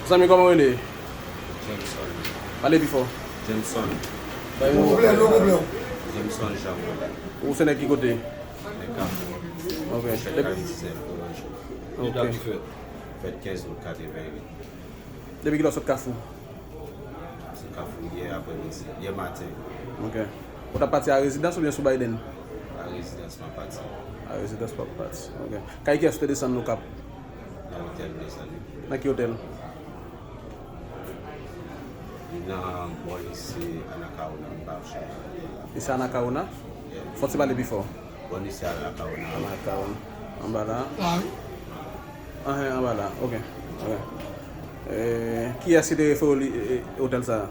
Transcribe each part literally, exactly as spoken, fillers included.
Zanmi, kòman w rele? Jameson. Pale pi fò. Jameson. Bay yon... Jameson Jean Paul. Ou se nèg ki kote? Nèg Kafou. Ok. Chèk Kaliz Joseph Orange. Ok. Fèt kenz out katreven uit. Depi kilè w sot Kafou? Se Kafou yè aprèmidi, yè maten. Ok. Ou t ap pati a rezidans oubyen sou Biden? A rezidans m ap pati. A rezidans w ap pati. Ok. Kay kiyès ou te desann Okap? Nan otèl m desann li. Nan ki otèl? Li nan bò lise Anacaona, m pa ap chanje otèl la. Lise Anacaona? Fò w ti pale pi fò. Bò lise Anacaona. Anacaona. Anba la. Anhen, anba la. Ok. Ok. Eh, kiyès ki te refere w li, eh, otèl sa a?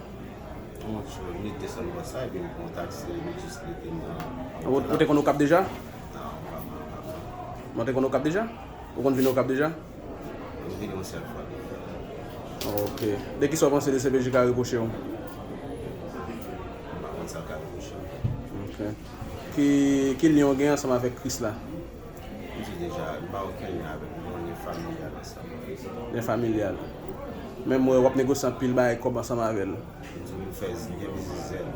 Yon jou, m desann bò sa, epi m pran yon taksi, li jis mete m nan... Ou, ou te konn Okap deja? Non, pa mwen, pa mwen. Ou te konn Okap deja? Ou konn vin Okap deja? M vin yon sèl fwa. Ok. De kisa w panse D C P J ka repwoche w? M pa konn sa ka repwoche m. Ok. Ki, ki lyen w gen ansanm avèk Krisla? M di deja, m pa okenn lyen avèk li, yon lyen familyal ansanm. Lyen familyal. Menm w wè w ap negosye anpil bagay kòb ansanm avè l. M di m fè, m gen biznis zèl.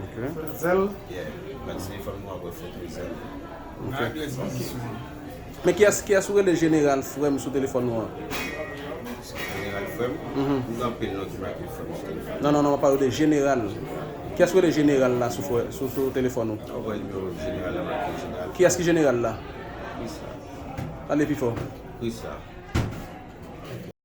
Ok. Zèl. Yeah. Mwen telefòn mwen ap reflete zèl. Ok. Men kiyès, kiyès ou rele jeneral frè m sou telefòn ou an? Jeneral frè m, Mhm. m gen anpil non ki make frè m sou telefòn. Non, non, non, m ap pale de jeneral. Kiyès ou rele jeneral la sou, frè, sou, sou telefòn ou? Ou wè nimewo jeneral la make jeneral. Kiyès ki jeneral la? Krisla. Pale pi fò. Krisla.